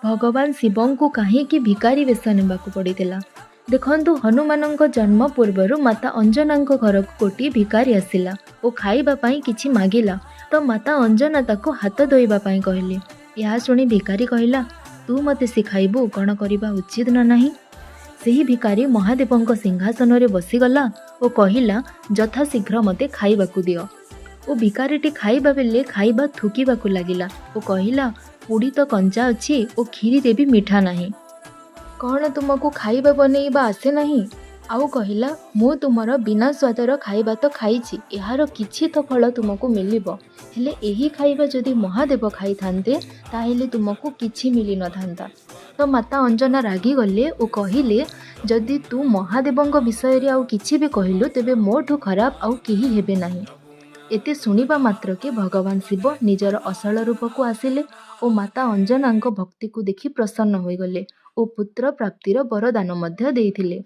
ଭଗବାନ ଶିବଙ୍କୁ କାହିଁକି ଭିକାରୀ ବେଶ ନେବାକୁ ପଡ଼ିଥିଲା? ଦେଖନ୍ତୁ, ହନୁମାନଙ୍କ ଜନ୍ମ ପୂର୍ବରୁ ମାତା ଅଞ୍ଜନାଙ୍କ ଘରକୁ ଗୋଟିଏ ଭିକାରୀ ଆସିଲା ଓ ଖାଇବା ପାଇଁ କିଛି ମାଗିଲା। ତ ମାତା ଅଞ୍ଜନା ତାକୁ ହାତ ଧୋଇବା ପାଇଁ କହିଲେ। ଏହା ଶୁଣି ଭିକାରୀ କହିଲା, ତୁ ମୋତେ ଶିଖାଇବୁ କ'ଣ କରିବା ଉଚିତ ନା ନାହିଁ? ସେହି ଭିକାରୀ ମହାଦେବଙ୍କ ସିଂହାସନରେ ବସିଗଲା ଓ କହିଲା, ଯଥାଶୀଘ୍ର ମୋତେ ଖାଇବାକୁ ଦିଅ। ଓ ଭିକାରୀଟି ଖାଇବା ବେଳେ ଖାଇବା ଥୁକିବାକୁ ଲାଗିଲା ଓ କହିଲା, ପୁଡ଼ି ତ କଞ୍ଚା ଅଛି ଓ କ୍ଷୀରିରେ ବି ମିଠା ନାହିଁ। କ'ଣ ତୁମକୁ ଖାଇବା ବନେଇବା ଆସେ ନାହିଁ? ଆଉ କହିଲା, ମୁଁ ତୁମର ବିନା ସ୍ୱାଦର ଖାଇବା ତ ଖାଇଛି, ଏହାର କିଛି ତ ଫଳ ତୁମକୁ ମିଳିବ। ହେଲେ ଏହି ଖାଇବା ଯଦି ମହାଦେବ ଖାଇଥାନ୍ତେ, ତାହେଲେ ତୁମକୁ କିଛି ମିଳିନଥାନ୍ତା। ତ ମାତା ଅଞ୍ଜନା ରାଗିଗଲେ ଓ କହିଲେ, ଯଦି ତୁ ମହାଦେବଙ୍କ ବିଷୟରେ ଆଉ କିଛି ବି କହିଲୁ, ତେବେ ମୋଠୁ ଖରାପ ଆଉ କେହି ହେବେ ନାହିଁ। ଏତେ ଶୁଣିବା ମାତ୍ରକେ ଭଗବାନ ଶିବ ନିଜର ଅସଲ ରୂପକୁ ଆସିଲେ ଓ ମାତା ଅଞ୍ଜନାଙ୍କ ଭକ୍ତିକୁ ଦେଖି ପ୍ରସନ୍ନ ହୋଇଗଲେ ଓ ପୁତ୍ର ପ୍ରାପ୍ତିର ବରଦାନ ମଧ୍ୟ ଦେଇଥିଲେ।